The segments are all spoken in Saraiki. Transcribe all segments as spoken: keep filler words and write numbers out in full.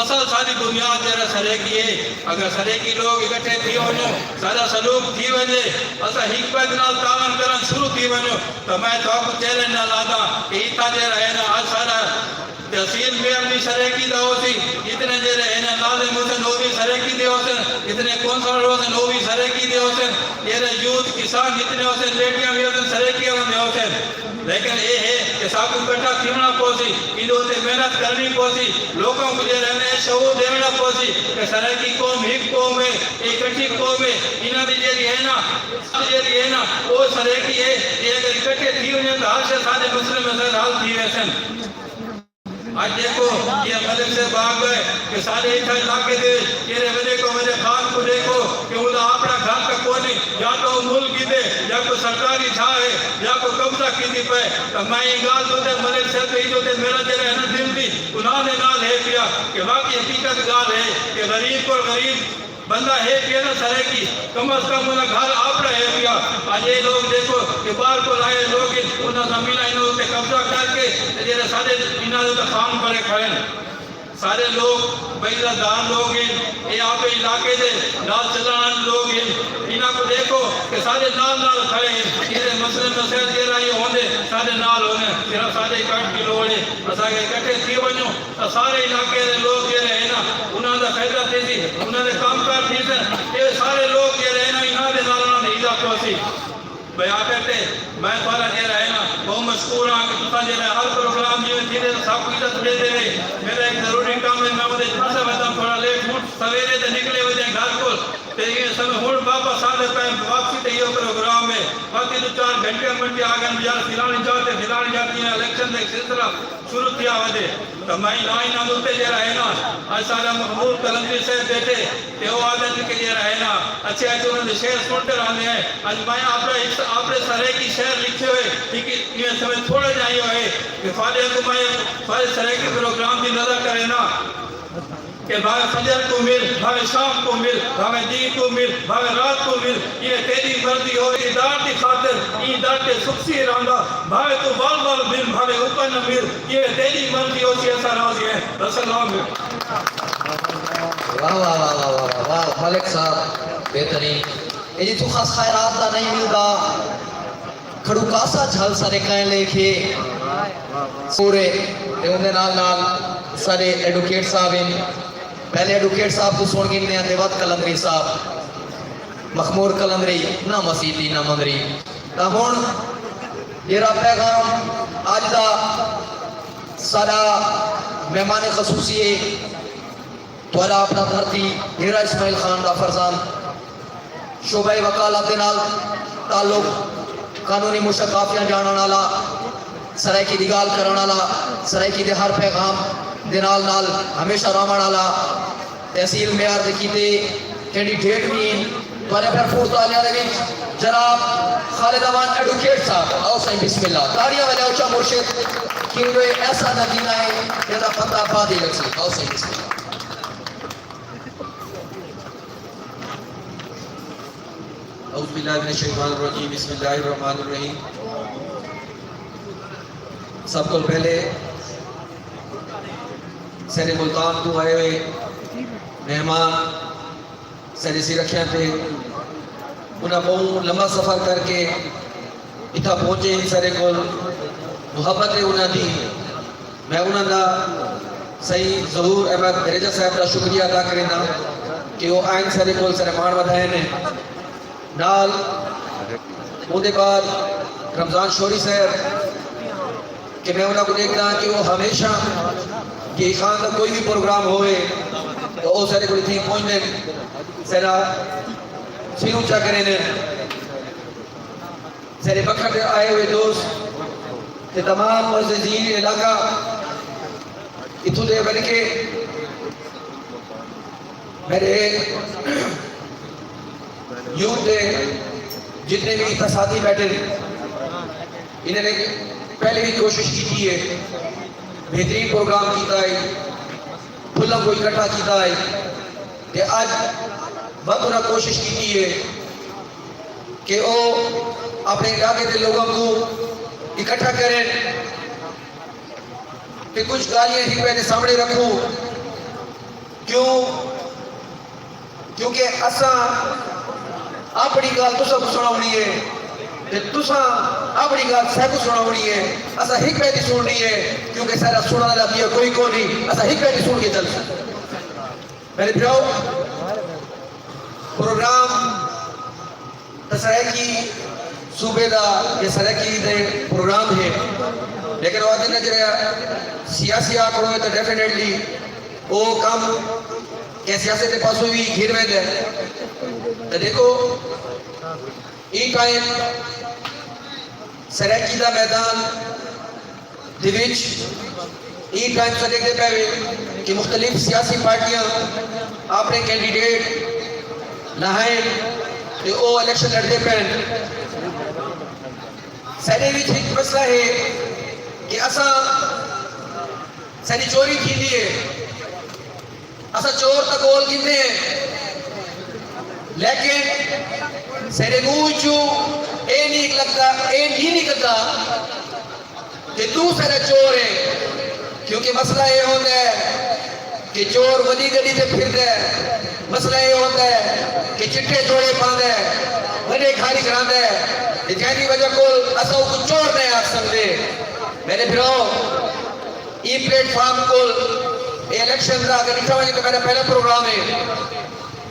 اصل ساݙی بنیاد جیڑھا سرائیکی ہے۔ اگر سرائیکی لوگ اکٹھے تھی ونڄوں، ساݙا سلوک تھی ونڄے، اساں ہک ٻئے دے نال تعاون کرݨ شروع تھی ونڄوں، تاں میں تہاکوں چیلنج نال آہداں کہ اتھاں جیڑھا ہے نا، اڄ ساݙا تحصیل میئر وی سرائیکی دا ہوسی، جتنے جیڑھے ہن ناظم ہوسن، او وی سرائیکی دے ہوسن، جتنے کونسلر ہوسن، او وی سرائیکی دے ہوسن، جیڑھے یوتھ، کسان جتنے ہوسن، لیڈیاں وی ہوسن، سرائیکی آلیاں دے ہوسن۔ لیکن اے ہے کہ ساکوں اکٹھا تھیوݨا پوسی، ایندے اتے محنت کرݨی پوسی، لوکاں کوں جیڑھا ہے نا، اے شعور ݙیوݨا پوسی کہ سرائیکی قوم ہک قوم ہے، اے اکٹھی قوم ہے، انہاں دی جیڑھی ہے نا، جیڑھی ہے نا، او سرائیکی ہے۔ اے اگر اکٹھے تھی ونڄن تاں ہر شے، سارے مسئلے مسائل حل تھی ویسن۔ اڄ ݙیکھو، اے ملک صاحب آ ڳئے کہ ساݙے اتھاں علاقے دے جیڑھے وݙے کوں وݙے خان کوں ݙیکھو کہ اوندا اپݨا گھر تک کونی، یا تاں او ملک کیتے، یا کوئی سرکاری جاہ ہے، یا کوئی قبضہ کیتی پئے۔ تاں میں ایں ڳالھ دے اتے ملک صاحب دے اتے میݙا جیڑھا ہے نا دل وی انہاں دے نال ہے پیا کہ واقعی حقیقت ڳالھ ہے کہ غریب کوں غریب بندہ ہے پیا نا سرائیکی، کم از کم انہاں گھر آپݨا ہے پیا۔ اڄ اے لوگ ݙیکھو کہ ٻاہر کوں آئے لوگ ہن، انہاں زمیناں انہاں اتے قبضہ کر کے تے جیڑھے ساݙے انہاں دے تے خان بݨے کھڑے ہن۔ سارے لوگ بے عزت دار لوگ ہن، اے آپݨے علاقے دے نال چلݨ والے لوگ ہن۔ انہاں کوں ݙیکھو کہ ساݙے نال نال کھڑے ہن، ایندے مسئلے مسائل جیڑھا ہی ہوندے ساݙے نال ہوندے۔ صرف ساݙے اکٹھ دی لوڑ ہے، اساں اکٹھے تھی ونڄوں۔ تاں سارے علاقے دے لوگ جیڑھے ہن نا، انہاں دا فائدہ تھیسی، انہاں دے کم کار تھیسن۔ اے سارے لوگ جیڑھے ہن نا، انہاں دے نال انہاں دی عزت ہوسی۔ بیا کر تے میں تہاݙا جیڑھا ہے نا، ٻہوں مشکور ہاں کہ تساں جیڑھا ہر پروگرام جیویں تھیندے تاں ساکوں عزت ݙیندے وے۔ میݙا ہک ضروری کم ہے، میں اودے پاسے وداں، تھوڑا لیٹ ہوں، سویرے تے نکلے ودے گھر کوں۔ تے ایویں سمجھ ہݨ واپس آندے پئے، واپسی تے ایہو پروگرام ہے۔ باقی ݙو چار گھنٹے منڈی آ ڳئے، یار فلاݨی جاہ تے فلاݨی جاہ، کیویں الیکشن دا ہک سلسلہ شروع تھیا ودے۔ تاں میں نہ انہاں دے اتے جیڑھا ہے نا، اڄ ساݙا مخمور قلندری صاحب ٻیٹھے، تے او آہدن کہ جیڑھا ہے نا، اچھے اچھے انہاں دے شعر سݨ تے رہندے ہیں۔ اڄ میں آپݨا ہک، آپݨے سرائیکی شعر لکھے ہوئے، ہک ایویں سمجھ تھوڑا جیہا ایہو ہے کہ تہاݙے اڳوں میں سارے سرائیکی پروگرام دی نظر کرے نا۔ کہ بھاویں فجر کوں مل، بھاویں شام کوں مل، بھاویں ݙینہہ کوں مل، بھاویں رات کوں مل، جیویں تیݙی مرضی ہووے، ایں در دی خاطر، ایں در تے سکسی رہندا، بھاویں توں ول ول مل، بھاویں اوکا نہ مل، جیویں تیݙی مرضی ہوسی، اساں راضی ہیں۔ السلام علیکم۔ واہ واہ واہ واہ واہ واہ واہ، ملک صاحب بہترین۔ اے جتھوں خاص خیرات دا نہیں ملدا، کھڑو کاسا جھل سارے کائیں لے کے سورے۔ تے اوندے نال نال سارے ایڈوکیٹ صاحب ہن۔ پہلے ایڈوکیٹ صاحب کوں سݨ گھندے ہیں تے ودھ قلندری صاحب، مخمور قلندری، نہ مسیتی نہ مندری۔ تاں ہݨ جیڑھا پیغام اڄ دا ساݙا مہمان خصوصی ہے، تہاݙا اپݨا دھرتی ہیرا اسماعیل خان دا فرزند، شعبہ وکالت دے نال تعلق، قانونی مشقافیاں ڄاݨݨ آلا، سرائیکی دی ڳالھ کرݨ آلا، سرائیکی دے ہر پیغام دے نال نال ہمیشہ رہوݨ آلا، تحصیل میار دے کیتے کینڈیڈیٹ وی ہن، تہاݙے بھرپور تالیاں دے وچ جناب خالد امان ایڈوکیٹ صاحب، آؤ سائیں بسم اللہ، تاڑیاں وڄاؤ چا مرشد، کیوں جو اے ایسا نگینہ ہے جیندا پتہ بعد ہی لڳسی، آؤ سائیں بسم اللہ۔ اعوذ باللہ من الشیطان الرجیم، بسم اللہ الرحمن الرحیم۔ سب کول پہلے سارے ملتان توں آئے ہوئے مہمان سارے سرکھیاں تے انہاں بہوں لمبا سفر کر کے اتھاں پہنچے ہن، سارے کول محبت ہے انہاں دی۔ میں انہاں دا سئیں ظہور احمد دریجہ صاحب دا شکریہ ادا کرینداں کہ او آئن سارے کول سارے ماݨ ودھائے نے۔ نال اوندے بعد رمضان شوری صاحب کہ میں انہاں کوں ݙیکھداں کہ او ہمیشہ جے خان دا کوئی وی پروگرام ہووے تاں او سارے کول اتھیں پہنچدن، سارا سر اچا کریندن۔ سارے بکھر تے آئے ہوئے دوست تے تمام معززین علاقہ اتھوں دے ونکے میرے یوتھ دے جتنے وی اتھاں ساتھی بیٹھے انہاں نے پہلے وی کوشش کیتی ہے، بہترین پروگرام کیتا ہے، پھلاں کوں اکٹھا کیتا ہے تے اج ودھ انہاں کوشش کیتی ہے کہ او اپݨے علاقے دے لوگاں کوں اکٹھا کرن تے کجھ ڳالھیں ہک ٻئے دے سامݨے رکھوں۔ کیوں؟ کیونکہ اساں اپݨی ڳالھ تساں کوں سݨاوݨی ہے تے تساں اپݨی ڳالھ ساکوں سݨاوݨی ہے۔ اساں ہک ٻئے دی سݨݨی ہے، کیونکہ ساݙا سݨݨ والا ٻیا کوئی کونی، اساں ہک ٻئے دی سݨ کے چلسوں۔ میݙے بھراؤ، پروگرام تاں سرائیکی صوبے دا یا سرائیکی دے پروگرام ہے، لیکن او آہدے نے جیڑھا سیاسی آکھݨو ہے تاں ڈیفینیٹلی او کم کہ سیاست دے پاسوں وی گھن ویندا ہے۔ تاں ݙیکھو، ایں ٹائم سرائیکی دا میدان دے وچ ایں ٹائم تساں ݙیکھدے پئے وے کہ مختلف سیاسی پارٹیاں اپݨے کینڈیڈیٹ لہائن تے او الیکشن لڑدے پئن۔ ساݙے وچ ہک مسئلہ ہے کہ اساں، ساݙی چوری تھیندی ہے، اساں چور تاں ڳول گھندے ہیں، لیکن ساݙے منہ وچوں اے نہیں لڳدا، اے نہیں نکلدا کہ توں ساݙا چور ہیں، کیونکہ مسئلہ اے ہوندا ہے کہ چور وݙی گݙی تے پھردا ہے، مسئلہ اے ہوندا ہے کہ چٹے جوڑے پاندا ہے، وݙے گھر اچ رہندا ہے، تے جیندی وجہ کول اساں اوکوں چور نئیں آکھ سڳدے۔ میݙے بھراؤ، ایں پلیٹ فارم کول اے الیکشن دا اگر ݙٹھا ونڄے تاں میݙا پہلا پروگرام ہے۔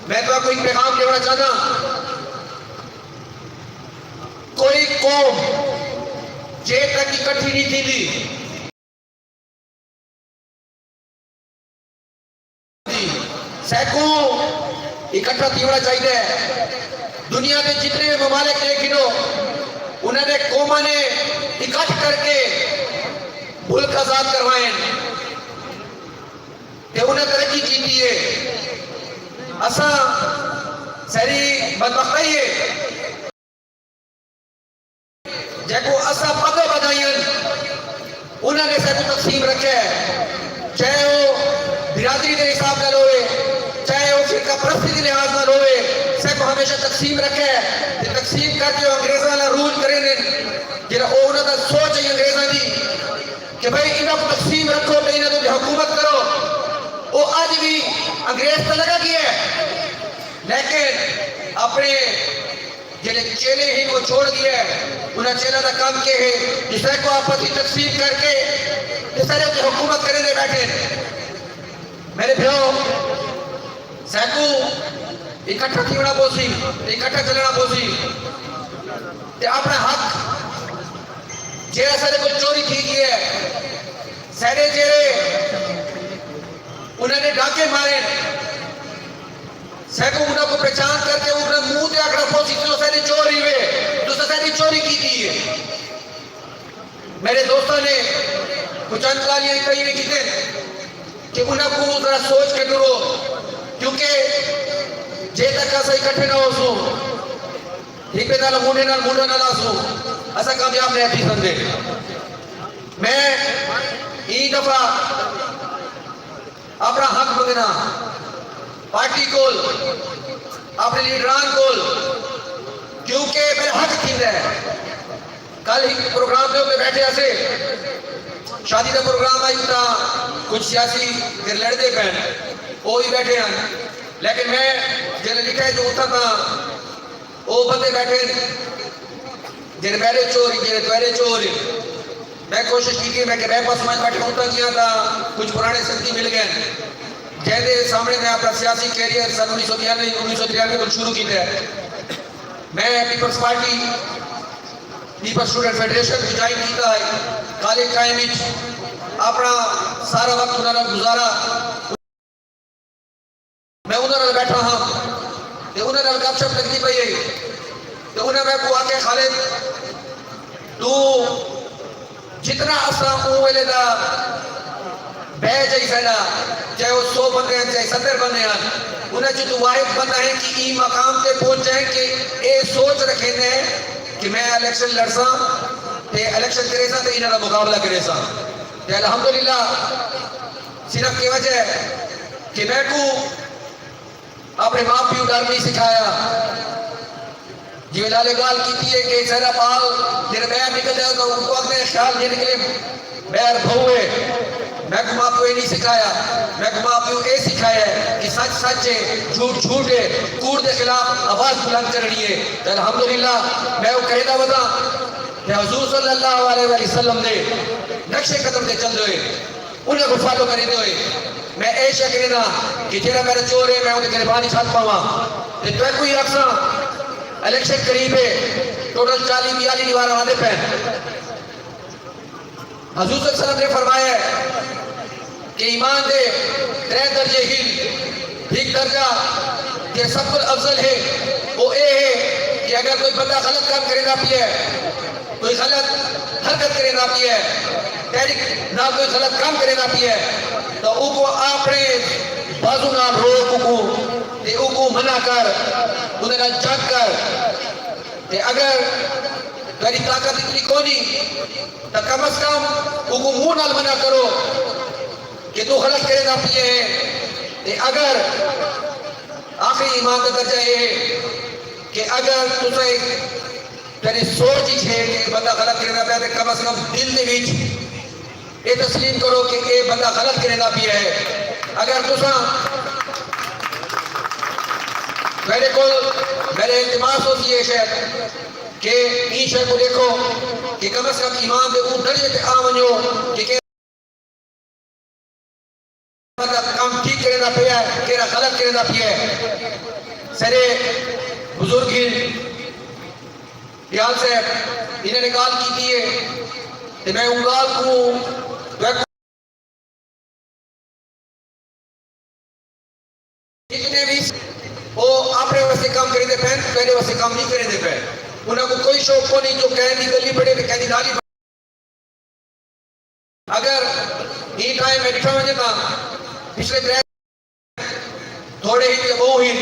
میں تہاکوں ہک پیغام ݙیوݨا چاہنداں، کوئی قوم جے تک اکٹھی نہیں تھیندی، سیکوں اکٹھا تھیوݨا چاہیدا ہے۔ دنیا دے جتنے بھی ممالک ݙیکھ گھنو، انہاں دے قوماں نے اکٹھ کر کے ملک آزاد کروائے ہیں تے انہاں ترقی کیتی ہے۔ اساں، ساݙی بدبختی ہے، جیکوں اساں پڳاں ٻدھائیاں، انہاں نے ساکوں تقسیم رکھیا ہے۔ چاہے او برادری دے حساب نال ہووے، چاہے او فرقہ پرستی دے لحاظ نال ہووے، ساکوں ہمیشہ تقسیم رکھیا ہے۔ تے تقسیم کر کے او انگریزاں نال رول کریندن، جیڑھا او انہاں دا سوچ ہے انگریزاں دی کہ بھئی انہاں کوں تقسیم رکھو تے انہاں دی حکومت کرو۔ او اڄ وی انگریز تاں لڳا ڳیا ہے، لیکن اپݨے جیڑھے چیلے ہن، او چھوڑ ڳیا ہے۔ انہاں چیلاں دا کم کیا ہے؟ جو ساکوں آپس وچ تقسیم کر کے تے ساݙے تے حکومت کریندے ٻیٹھے ہن۔ میݙے بھراؤ، ساکوں اکٹھا تھیوݨا پوسی، اکٹھا چلݨا پوسی تے اپݨا حق جیڑھا ساݙے کول چوری تھی ڳیا ہے، ساݙے جیڑھے انہاں نے ڈاکے مارے، ساکوں انہاں کوں پہچان کر کے انہاں منہ تے آکھݨا پوسی، تساں ساݙے چور ہیوے، تساں ساݙی چوری کیتی ہے۔ میݙے دوستاں نے کجھ چند ڳالھیں اتھاں ایویں کیتن کہ انہاں کوں ذرا سوچ کے ٹرو، کیونکہ جے تک اساں اکٹھے نہ ہوسوں، ہک ٻئے نال مونڈھے نال مونڈھا نہ لاسوں، اساں کامیاب نہ تھی سڳدے۔ میں ایں دفعہ اپݨا حق منگݨا پارٹی کول، اپݨے لیڈران کول، کیونکہ میݙا حق تھیندا ہے۔ کل ہک پروگرام دے اتے ٻیٹھے ہاسے، شادی دا پروگرام ہئی، تاں کجھ سیاسی پھر لڑدے پئن، او وی ٻیٹھے ہن، لیکن میں جیڑھے ݙٹھا ہے جو اتھاں تاں او بندے ٻیٹھے ہن جیڑھے میݙے چور ہن، جیڑھے تہاݙے چور ہن۔ میں کوشش کیتی، میں کہ میں پاسوں ٻیٹھا اتھاں ڳیا تاں کجھ پراݨے سنگتی مل ڳئے ہن، جیندے سامݨے میں اپݨا سیاسی کیریئر سن انیس سو تریانوے، انیس سو تریانوے کوں شروع کیتا ہے۔ میں peoples party, peoples student federation کوں جوائن کیتا ہے۔ کالج ٹائم وچ اپݨا سارا وقت انہاں نال گزارا۔ میں انہاں نال ٻیٹھا ہاں تے انہاں نال گپ شپ لڳدی پئی ہئی تے انہاں میکوں آکھیا، خالد، توں جتنا اساں اوں ویلے دا بیچ ہئی ساݙا، چاہے او سو بندے ہن، چاہے ستر بندے ہن، انہاں چ توں واحد بندہ ہیں کہ ایں مقام تے پہنچا ہیں کہ اے سوچ رکھیندے ہیں کہ میں الیکشن لڑساں تے الیکشن کریساں تے انہاں دا مقابلہ کریساں۔ تے الحمدللہ صرف ایہ وجہ ہے کہ میکوں اپݨے ماء پیو ݙر نہیں سکھایا۔ جیویں لالے ڳالھ کیتی ہے کہ ساݙا ٻال جیڑھا ٻاہر نکلدا ہے تاں اونکوں آکھدے ہیں خیال جے نکلے ٻاہر بھئو ہے۔ میکوں ماء پیو اے نہیں سکھایا، میکوں ماء پیو اے سکھایا ہے کہ سچ سچ ہے، جھوٹ جھوٹ ہے، کوڑ دے خلاف آواز بلند کرنی ہے۔ تے الحمدللہ میں او کریندا وداں تے حضور صلی اللہ علیہ وسلم دے نقش قدم تے چلدے ہوئے، انہاں کوں فالو کریندے ہوئے میں اے شے کرینداں کہ جیڑھا میݙا چور ہے میں اوندے گریبان اچ ہتھ پاواں۔ تے تہاکوں ہی آکھساں، الیکشن قریب ہے، ٹوٹل چالیہہ بیالیہہ دیواراں آندے پئن۔ حضور صلی اللہ علیہ وسلم نے فرمایا ہے کہ ایمان دے ترے درجے ہن، ہک درجہ جیڑھا سب کوں افضل ہے، او اے ہے کہ اگر کوئی بندہ غلط کم کریندا پیا ہے، کوئی غلط حرکت کریندا پیا ہے، تیݙے نال کوئی غلط کم کریندا پیا ہے، تاں اوکوں اپݨے بازو نال روک، اوکوں تے اوکوں منع کر، اوندے نال جھڳ کر۔ تے اگر تیݙی طاقت اتنی کونی، تاں کم از کم اوکوں منہ نال منع کرو کہ توں غلط کریندا پیا ہیں۔ تے اگر آخری ایمان دا درجہ اے ہے کہ اگر تساں، تیݙی سوچ اچ ہے کہ بندہ غلط کریندا پیا، تے کم از کم دل دے وچ اے تسلیم کرو کہ اے بندہ غلط کریندا پیا ہے۔ اگر تساں، میݙے کول، میݙے التماس ہوسی اے شے کہ ایں شے کوں ݙیکھو کہ کم از کم ایمان دے اوں درجے تے آ ونڄو کہ کہڑا بندہ کم ٹھیک کریندا پیا ہے، کہڑا غلط کریندا پیا ہے۔ سارے بزرگ ہن، ڈیال صاحب، انہاں نے ڳالھ کیتی ہے تے میں اوں ڳالھ کوں جتنے بھی او اپݨے واسطے کم کریندے پئن، تیݙے واسطے کم نہیں کریندے پئے۔ انہاں کوں کوئی شوق کونی جو کہیں دی ڳلی بݨے تے کہیں دی نالی بݨے۔ اگر ایں ٹائم میں ݙٹھا ونڄے تاں پچھلے ترے تھوڑے ہن یا ٻہوں ہن،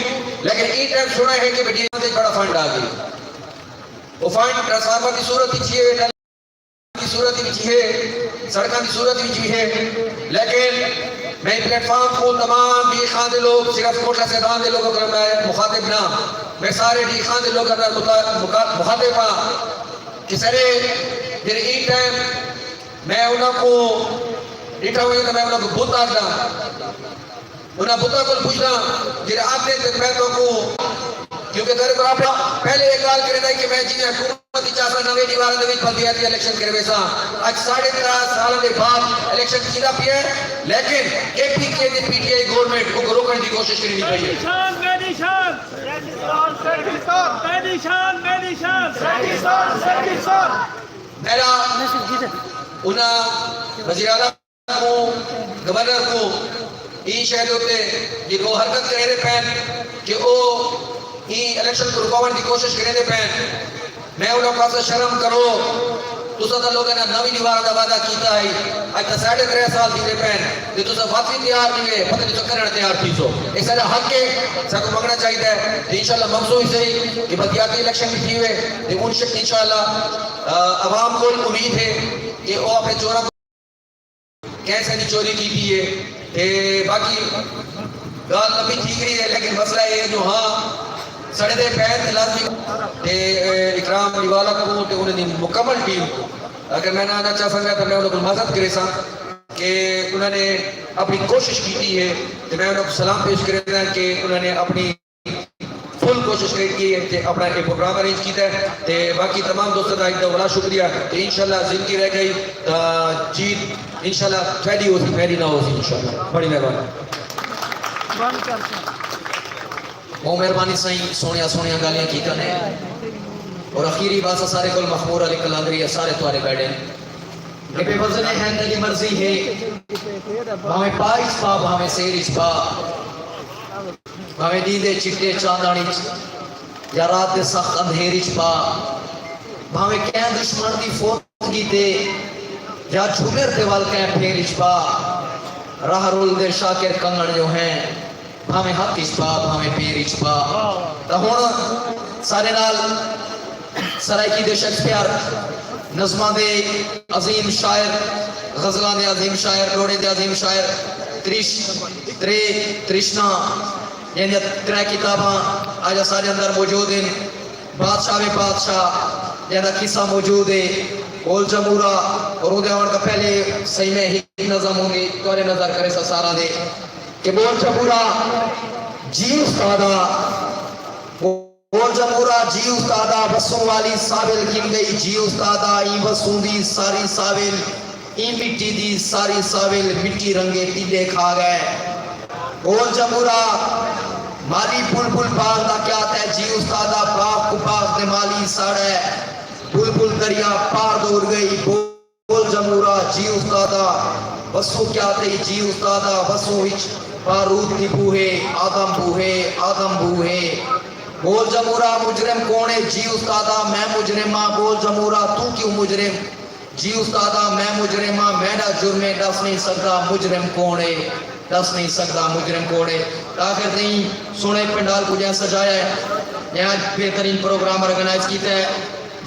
لیکن ایں ٹائم سݨا ہے کہ بھئی ڈی ایم دے بڑا فنڈ آ ڳئی۔ او فنڈ ٹرانسفارمر دی صورت اچ ہے، دی صورت وچ ہے، سڑکاں دی صورت وچ وی ہے، لیکن میں پلیٹ فارم کوں تمام ڈی خان دے لوگ، صرف کوٹلہ سیدان دے لوگوں کو میں مخاطب نہ، میں سارے ڈی خان دے لوگوں دا متا-، مخا-، مخاطب ہاں کہ سارے جڑے ایں ٹائم میں انہاں کو ݙٹھا ہوئے تو میں انہاں کو بت آکھدا۔ انہاں بتاں کول پچھدا، جیڑھے آکھدے تے میں تہاکوں، کیونکہ تیݙے کول اپݨا پہلے اے ڳالھ کریندا کہ میں جیویں حکومت اچ آساں نویں دیواراں دے وچ بلدیاتی الیکشن کرویساں۔ اڄ ساڑھے ترے سالاں دے بعد الیکشن تھیندا پیا ہے، لیکن اے پی کے تے پی ٹی آئی گورنمنٹ اوکوں روکݨ دی کوشش کریندی پئی ہے۔ میری شان، میری شان۔ میری شان، میری شان۔ میرا انہاں وزیر اعلیٰ کوں، گورنر کوں ایں شے دے اتے جیڑھی او حرکت کریندے پئن کہ او ایں الیکشن کوں رکاوݨ دی کوشش کریندے پئن، میں انہاں کوں آکھساں شرم کرو، تساں تاں لوکاں نال نویں دیواراں دا وعدہ کیتا ہئی، اڄ تاں ساڑھے ترے سال تھیندے پئن تے تساں وت وی تیار نہیں ہوئے، پتہ نہیں تساں کݙݨ تیار تھیسو۔ اے ساݙا حق ہے، ساکوں منگݨا چاہیدا ہے تے انشاءاللہ منگسوں وی صحیح کہ بلدیاتی الیکشن وی تھیوے تے ان شک انشاءاللہ، آ، عوام کول امید ہے کہ او اپݨے چوراں کیسے دی چوری کیتی ہے۔ تے باقی ڳالھ لمبی تھی ڳئی ہے، لیکن مسئلہ اے ہے جو ہاں سڑے دے پیر تے لازمی تے، اے، اکرام لیوالک کوں تے انہاں دی مکمل ٹیم کوں اگر میں نہ آنا چاہ سکدا تاں میں انہاں کوں معذرت کریساں کہ انہاں نے اپݨی کوشش کیتی ہے تے میں انہاں کوں سلام پیش کرینداں کہ انہاں نے اپݨی فل کوشش کیتی ہے تے اپݨا اے پروگرام ارینج کیتا ہے۔ تے باقی تمام دوستاں دا ہک دفعہ ولا شکریہ۔ تے انشاءاللہ زندگی رہ ڳئی تاں جیت انشاءاللہ تہاݙی ہوسی، میݙی نہ ہوسی انشاءاللہ۔ بڑی مہربانی۔ بہت مہربانی سائیں، سوہݨیاں سوہݨیاں ڳالھیاں کیتیاں نے۔ اور اخیری بس سارے کول مخمور علی قلندری ہے، سارے تہاݙے ٻیٹھے ہیں۔ اے بے وزن ہے، تیݙی مرضی ہے، بھاویں پا اچ پا، بھاویں سیر اچ پا۔ بھاویں ݙینہہ دے چٹے چاندݨ اچ یا رات دے سخت اندھیر اچ پا، بھاویں کہیں دشمن دی فوتگی تے یا جھلر تے ول کہیں پھیر اچ پا، راہ رلدے شاکر کنگݨ جو ہیں، بھاویں ہتھ اچ پا، بھاویں پیر اچ پا۔ تاں ہݨ سارے نال سرائیکی دے شیکسپیئر، نظماں دے عظیم شاعر، غزلاں دے عظیم شاعر، ݙوہڑے دے عظیم شاعر، ترش-، ترے، ترشنا، جیندیاں ترے کتاباں اڄ اساݙے اندر موجود ہن۔ بادشاہ وے بادشاہ، جیندا قصہ موجود ہے۔ اول جمورا، اور اوندے آوݨ تاں پہلے سئیں میں ہک نظم ہوندی، تہاݙے نظر کریساں ساراں دے۔ کہ بول جمورا جی استادا، بول جمورا جی استادا، وسوں والی ساول کھن گئی جی استادا، ایں وسوں دی ساری ساول، ایں مٹی دی ساری ساول، مٹی رنگے تیڈے کھا گئے۔ بول جمورا مالی بلبل باغ دا کیا تھے جی استادا، باغ کو باغ دے مالی ساڑے، بلبل دریا پار دور گئی۔ بول جمورا جی استادا، وسوں کیا تھئی جی استادا، وسوں وچ بارود دی بو ہے، آدم بو ہے، آدم بو ہے۔ بول جمورا مجرم کون ہے جی استادا، میں مجرم ہاں۔ بول جمورا توں کیوں مجرم جی استادا، میں مجرم ہاں، میڈا جرم ہے، ڈس نہیں سکدا مجرم کون ہے، ڈس نہیں سکدا مجرم کون ہے۔ آخر تئیں سوہݨے پنڈال کوں جئیں سجایا ہے، جئیں بہترین پروگرام آرگنائز کیتا ہے،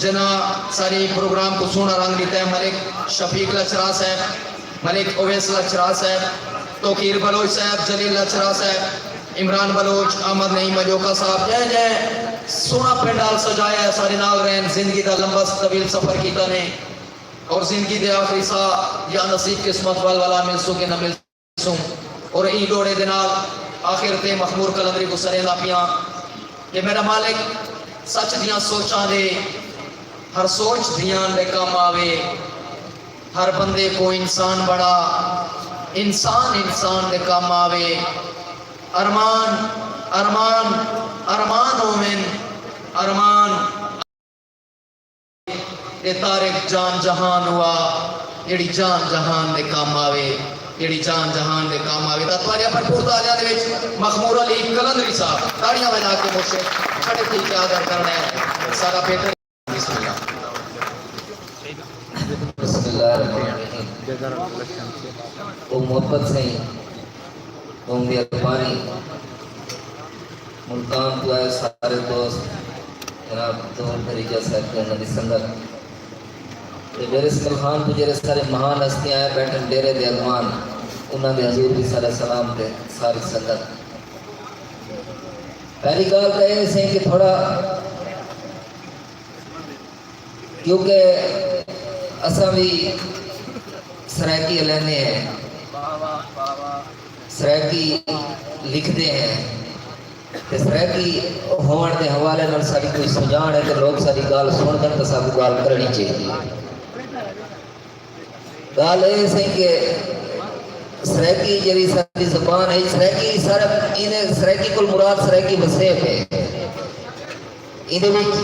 جنہاں سارے پروگرام کوں سوہݨا رنگ ݙتا ہے، ملک شفیق لچھرا صاحب، ملک اویس لچھرا صاحب، توقیر بلوچ صاحب، جلیل لچھرا صاحب، عمران بلوچ، احمد نعیم اجوکا صاحب، جئیں جئیں سوہݨا پنڈال سجایا ہے، سارے نال رہن، زندگی دا لمبا طویل سفر کیتا نے اور زندگی دے آخری ساہ یا نصیب قسمت ول ولا ملسوں کہ نہ ملسوں۔ اور ایں ݙوہڑے دے نال آخر تے مخمور قلندری کوں سݙیندا پیاں کہ میݙا مالک سچ دیاں سوچاں دے، ہر سوچ دھیان دے کم آوے، ہر بندے کوں انسان بݨا، انسان انسان دے کم آوے۔ ارمان، ارمان، ارمان ہوون، ارمان۔ اے طارق جان جہان ہوا، جیڑھی جان جہان دے کم آوے، جیڑھی جان جہان دے کم آوے۔ تاں تہاݙیاں بھرپور تالیاں دے وچ مخمور علی قلندری صاحب تاڑیاں وڄا کے مرشد چھڑے تھی کے آدر کرݨا ہے۔ سارا بہتر۔ بسم اللہ۔ بسم اللہ الرحمن الرحیم۔ او محبت سئیں، قوم دی اڳواݨی، ملتان توں آئے سارے دوست، جناب دور دریجہ صاحب تے انہاں دی سنگت، تے میرے اسمل خان توں جیڑھے سارے مہان ہستیاں آئے ٻیٹھن، ڈیرے دے اڳواݨ، انہاں دے حضور وی سارے سلام تے ساری سنگت۔ پہلی ڳالھ تاں اے سئیں کہ تھوڑا، کیونکہ اساں وی سرائیکی الیندے ہیں، سرائیکی لکھدے ہیں، تے سرائیکی ہووݨ دے حوالے نال ساݙی کوئی سنڄاݨ ہے تے لوک ساݙی ڳالھ سݨدن تاں ساکوں ڳالھ کرݨی چاہیدی ہے۔ ڳالھ اے سئیں کہ سرائیکی جیڑھی ساݙی زبان ہے، سرائیکی سارا ایندے، سرائیکی کول مراد سرائیکی وسیب ہے۔ ایندے وچ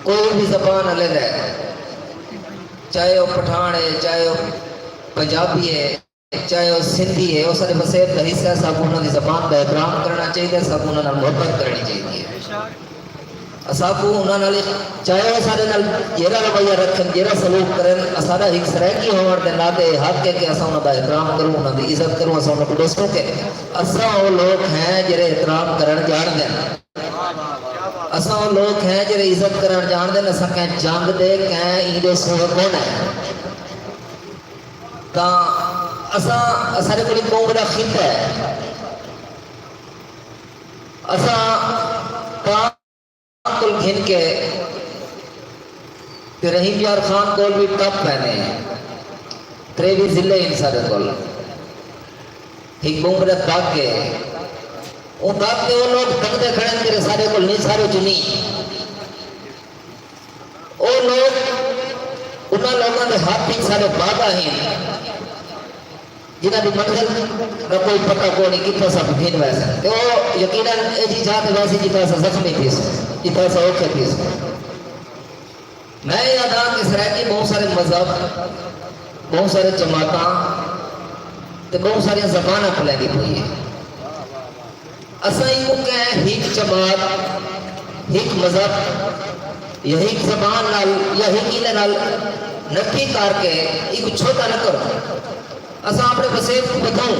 کوئی وی زبان الیندے، چاہے او پٹھاݨ ہے، چاہے او پنجابی ہے، چاہے او سندھی ہے، او ساݙے وسیب دا حصہ ہے۔ ساکوں انہاں دی زبان دا احترام کرݨا چاہیدا ہے، ساکوں انہاں نال محبت کرݨی چاہیدی ہے۔ اساکوں انہاں نال، چاہے او ساݙے نال جیڑھا رویہ رکھن، جیڑھا سلوک کرن، اساݙا ہک سرائیکی ہووݨ دے ناطے اے حق ہے کہ اساں انہاں دا احترام کروں، انہاں دی عزت کروں، اساں انہاں کوں ݙسوں کہ اساں او لوک ہیں جیڑھے احترام کرݨ ڄاݨدن۔ اساں او لوک ہیں جیڑھے عزت کرݨ ڄاݨدن، اساں کہیں جنگ دے، کہیں ایندے سونہے کون ہیں۔ تاں اساں، اساݙے کول ہک ٻہوں وݙا خطہ ہے۔ اساں تاں کول گھن کے تے رحیم یار خان کول وی ٹپ پیندے ہیں۔ تریوی ضلع ہیں ساݙے کول۔ ہک ٻہوں وݙا دڳ ہے۔ اوں دڳ تے او لوک دڳدے کھڑن جیڑھے ساݙے کول نہیں، ساݙے چ نہیں۔ او لوک، انہاں لوکاں دے ہتھ وچ ساݙے وعدہ ہن، جنہاں دی منزل دا کوئی پتہ کونی، کتھاں سب گھن ویسن۔ تے او یقیناً ایجھی جاہ تے ویسی جتھاں اساں زخمی تھیسوں، جتھاں اساں اوکھے تھیسوں۔ میں اے آہداں کہ سرائیکی ٻہوں سارے مذہب، ٻہوں سارے جماعتاں تے ٻہوں ساریاں زباناں پلیندی پئی ہے۔ اساں ایکوں کہیں ہک جماعت، ہک مذہب یا ہک زبان نال یا ہک ایندے نال نٹھی کر کے ایکوں چھوٹا نہ کروں۔ اساں اپݨے وسیب کوں ودھاؤں۔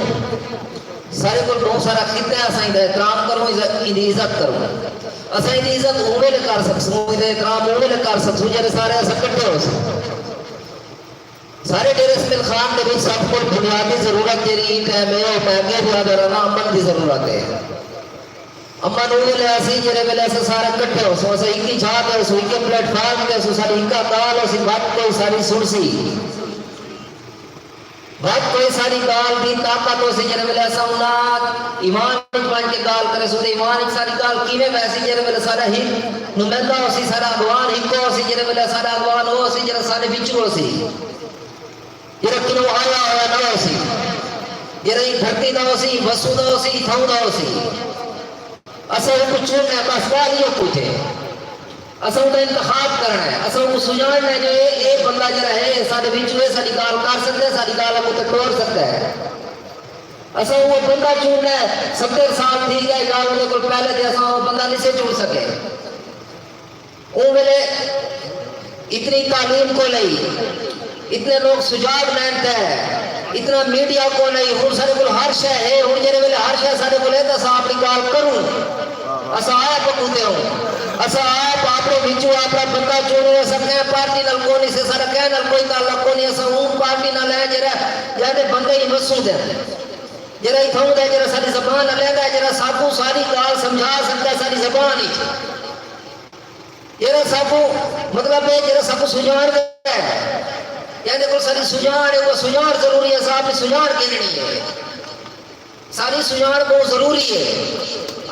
ساݙے کول ٻہوں سارا خطہ ہے، اساں ایندا احترام کروں، عزت، ایندی عزت کروں۔ اساں ایندی عزت اوں ویلے کر سڳسوں، ایندا احترام اوں ویلے کر سڳسوں جیڑھے سارے اساں کٹھے ہوسوں۔ سارے ڈیرے اسمل خان دے وچ سب کول بنیادی ضرورت جیڑھی ایں ٹائم ہے، او میں اڳے وی آہدا رہنا، امن دی ضرورت ہے۔ امن اوں ویلے آسی جیڑھے ویلے اساں سارے کٹھے ہوسوں، اساں ہکی چھاں تے ہوسوں، ہکے پلیٹ فارم تے ہوسوں، ساݙی ہکا ڳالھ ہوسی، وت کوئی ساݙی سݨسی۔ وت کوئی ساݙی ڳالھ دی طاقت ہوسی، جیڑھے ویلے اساں انہاں ایمان وچ ونڄ کے ڳالھ کریسوں، تے ایمان وچ ساݙی ڳالھ کیویں ویسی، جیڑھے ویلے ساݙا ہک نمائندہ ہوسی، ساݙا اڳواݨ ہکو ہوسی، جیڑھے ویلے ساݙا اڳواݨ او ہوسی، جیڑھا ساݙے وچوں ہوسی، جیڑھا کنوں آیا ہویا نہ ہوسی، جیڑھا ایں دھرتی دا ہوسی، وسوں دا ہوسی، تھاؤں دا ہوسی۔ اساں اوکوں چݨݨا ہے، بس ڳالھ ایہو کجھ ہے۔ اساں اوندا انتخاب کرݨا ہے، اساں اوکوں سنڄاݨݨا ہے جو اے، اے بندہ جیڑھا ہے، اے ساݙے وچوں ہے، ساݙی ڳالھ کر سڳدا ہے، ساݙی ڳالھ اڳوں تے ٹور سڳدا ہے۔ اساں او بندہ چݨݨا ہے، ستر سال تھی ڳئے یا اوندے کول پہلے تے اساں او بندہ نسے چݨ سڳے۔ اوں ویلے اتنی تعلیم کونہی، اتنے لوک سجاڳ نہن تے، اتنا میڈیا کونہی۔ ہݨ ساݙے کول ہر شے ہے، ہݨ جیڑھے ویلے ہر شے ساݙے کول ہے تاں اساں اپݨی ڳالھ کروں، اساں آپ اڳوں تے ہوں، اساں آپ اپݨے وچوں اپݨا بندہ چݨوں۔ اساں کہیں پارٹی نال کونہی سے، ساݙا کہیں نال کوئی تعلق کونہی، اساں اوں پارٹی نال ہیں جیڑھا، جیڑھے بندے ہی وسوں دے، جیڑھا اتھاؤں دا، جیڑھا ساݙی زبان الیندا ہے، جیڑھا ساکوں ساݙی ڳالھ سمجھا سڳدا ہے ساݙی زبان وچ۔ جیڑھا ساکوں، مطلب ہے، جیڑھا ساکوں سنڄاݨدا ہے، جیندے کول ساݙی سنڄاݨ ہے، او سنڄاݨ ضروری ہے، اساں اپݨی سنڄاݨ گھنݨی ہے۔ ساݙی سنڄاݨ ٻہوں ضروری ہے۔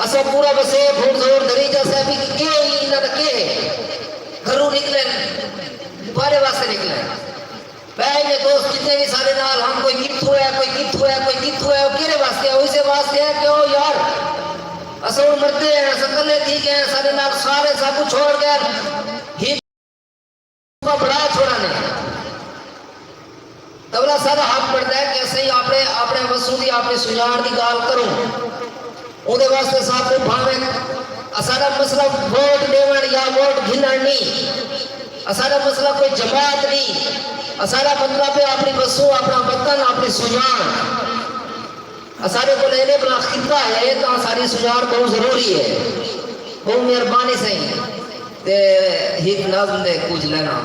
اساں پورا وسیب ہݨ ظہور دھری چا صاحب کہ کے ہی انہاں دا کے ہے؟ گھروں نکلے، بارے واسطے نکلے۔ پہلے دوست جتنے وی ساݙے نال ہن، کوئی کتھوں ہے، کوئی کتھوں ہے، کوئی کتھوں ہے، او کیڑھے واسطے ہے؟ او اسے واسطے ہے کہ او یار، اساں ہݨ مردے ہیں، اساں کلھے تھی ڳئے ہیں، ساݙے نال سارے سب کجھ چھوڑ ڳئے، ہک بڑا چھوڑا نے۔ تاں ولا ساݙا حق بݨدا ہے کہ اساں اپݨے، اپݨے وسوں دی، اپݨی سنڄاݨ دی ڳالھ کروں۔ اوندے واسطے ساکوں بھاویں اساݙا مسئلہ ووٹ ݙیوݨ یا ووٹ گھنݨ نی، اساݙا مسئلہ کوئی جماعت نی، اساݙا مطلب ہے اپݨی وسوں، اپݨا وطن، اپݨی سنڄاݨ۔ اساݙے کول ایݙے بھلا خطہ ہے تاں ساݙی سنڄاݨ ٻہوں ضروری ہے۔ ٻہوں مہربانی سئیں۔ تے ہک نظم دے کجھ لائناں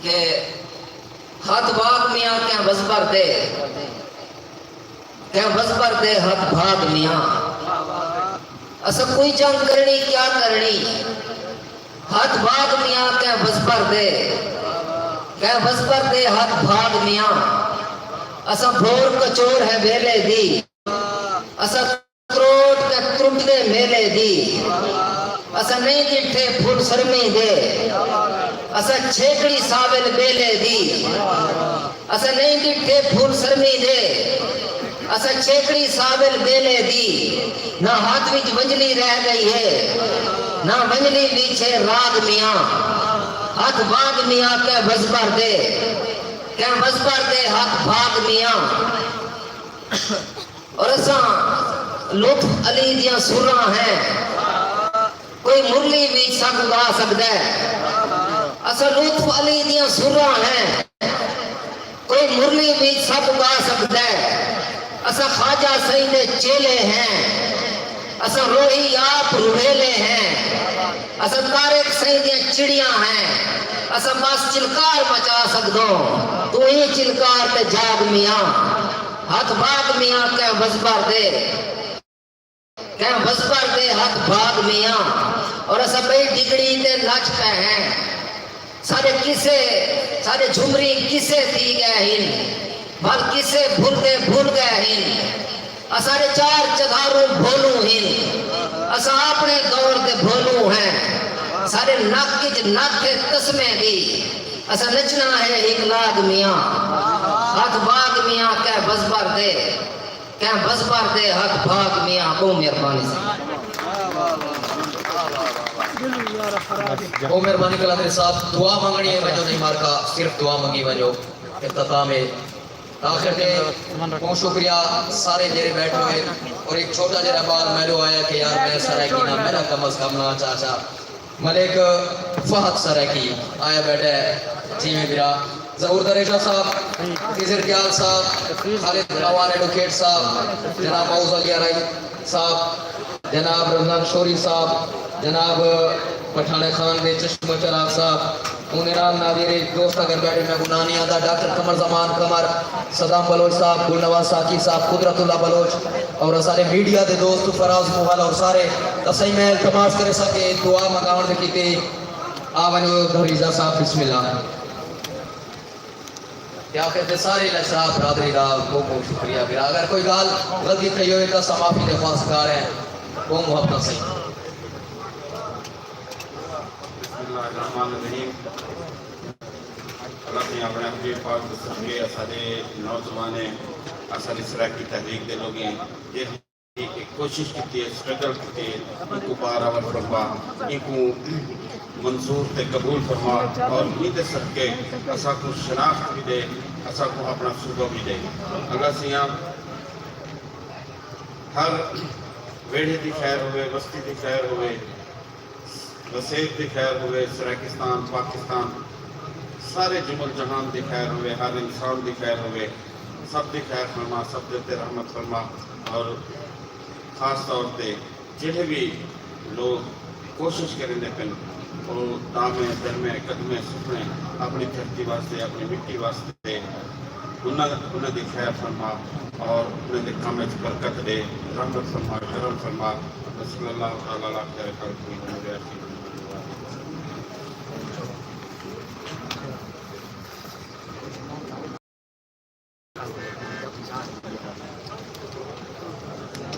کہ ہتھ بھاڳ میاں کہیں وزبر دے، کہیں وزبر دے ہتھ بھاڳ میاں۔ اساں کوئی جنگ کرݨی کیا کرݨی، ہتھ بھاڳ میاں کہیں وزبر دے، کہیں وزبر دے ہتھ بھاڳ میاں۔ اساں بھور کچور ہیں ویلے دی، اساں تروٹ تے ترٹدے میلے دی، اساں نئیں ݙٹھے پھل سرمی دے، اساں چھیکڑی ساول ٻیلے دی، اساں نئیں ݙٹھے پھل سرمی دے، اساں چھیکڑی ساول ٻیلے دی، نہ ہتھ وچ ونجلی رہ ڳئی ہے، نہ ونجلی وچ ہے راڳ میاں، ہتھ بھاڳ میاں کہیں وزبر دے، کہیں وزبر دے ہتھ بھاڳ میاں۔ اور اساں لطف علی دیاں سراں ہیں، کوئی مرلی وچ ساکوں ڳا سڳدا ہے۔ اساں لطف علی دیاں سراں ہیں، کوئی مرلی وچ ساکوں ڳا سڳدا ہے۔ اساں خواجہ سئیں دے چیلے ہیں، اساں روہی آپ روہیلے ہیں۔ اساں طارق سئیں دیاں چڑیاں ہیں، اساں بس چلکار مچا سڳدوں، توں ایں چلکار تے جاڳ میاں۔ ہتھ بھاڳ میاں کہیں وزبر دے، کہیں وزبر دے ہتھ بھاڳ میاں۔ اور اساں ٻئی ڈگڑی تے نچ پئے ہیں۔ ساݙے قصے، ساݙے جھمری قصے تھی ڳئے ہن، ول قصے بھلدے بھل ڳئے ہن۔ اساݙے چار چدھاروں بھولوں ہن، اساں اپݨے دور دے بھولوں ہیں۔ ساݙے نک اچ نک ہے تسمے دی، اساں نچݨا ہے ہک لاڳ میاں۔ ہتھ بھاڳ میاں کہیں وزبر دے، کہیں وزبر دے ہتھ بھاڳ میاں۔ ٻہوں مہربانی سئیں۔ ٻہوں مہربانی قلندری صاحب، دعا منگݨی ہے، ونڄو نہیں مارکا، صرف دعا منگی ونڄو۔ اختتام ہے۔ آخر تے ٻہوں شکریہ سارے جیڑھے ٻیٹھے ہوئے، اور ایک چھوٹا جیڑھا ٻال میݙو آیا کہ یار میں سرائیکی نہ، میݙا کم از کم نہ چاچا ملک فہد سرائیکی آیا ٻیٹھا ہے، جیویں برا ظہور دریشہ صاحب، خضر دیال صاحب، خالد اعوان ایڈوکیٹ صاحب، جناب معوذ علی آرائی صاحب، جناب رمضان شوری صاحب، جناب پٹھاݨے خان دے چشم و چراغ صاحب، اوندے نال ناظرین دوست اگر ٻیٹھے میں گناہ نہیں آندا، ڈاکٹر قمر زمان قمر، صدام بلوچ صاحب، گل نواز ساقی صاحب، قدرت اللہ بلوچ اور سارے میڈیا دے دوست فراز مغل اور سارے، تاں سئیں میں التماس کریساں کہ دعا منگاوݨ دے کیتے آ ونڄو۔ دھریزہ صاحب بسم اللہ۔ تے آخر تے ساری الاشراف برادری دا بہت بہت شکریہ۔ بھرا اگر کوئی ڳالھ غلطی تھئی ہوئے تاں اساں معافی دے خواستگار ہیں۔ بہت محبت سئیں۔ بسم اللہ الرحمن الرحیم۔ اللہ سئیں اپݨے حبیب پاک دے صدقے اساݙے نوجوانیں، اساݙی سرائیکی تحریک دے لوگیں جیڑھی کوشش کیتی ہے، سٹرگل کیتی ہے، اینکوں بار آور فرما، اینکوں منظور تے قبول فرما، اور ایں دے صدقے اساکوں شناخت وی ݙے، اساکوں اپݨا صوبہ وی ݙے۔ اللہ سیاں ہر ویڑھے دی خیر ہووے، وستی دی خیر ہووے، وسیب دی خیر ہووے، سرائیکستان، پاکستان، سارے جمل جہان دی خیر ہووے، ہر انسان دی خیر ہووے، سب دی خیر فرما، سب دے تے رحمت فرما، اور خاص طور تے جڑے بھی لوگ کوشش کریندے پن، او دامے درمے قدمے سکھنے اپنی دھرتی واسطے، اپنی مٹی واسطے، انہاں، انہاں دی خیر فرما اور انہاں دے کم وچ برکت ݙے، رحمت فرما، کرم فرما۔ وصلی اللہ تعالی علی خیر خلقہ محمد۔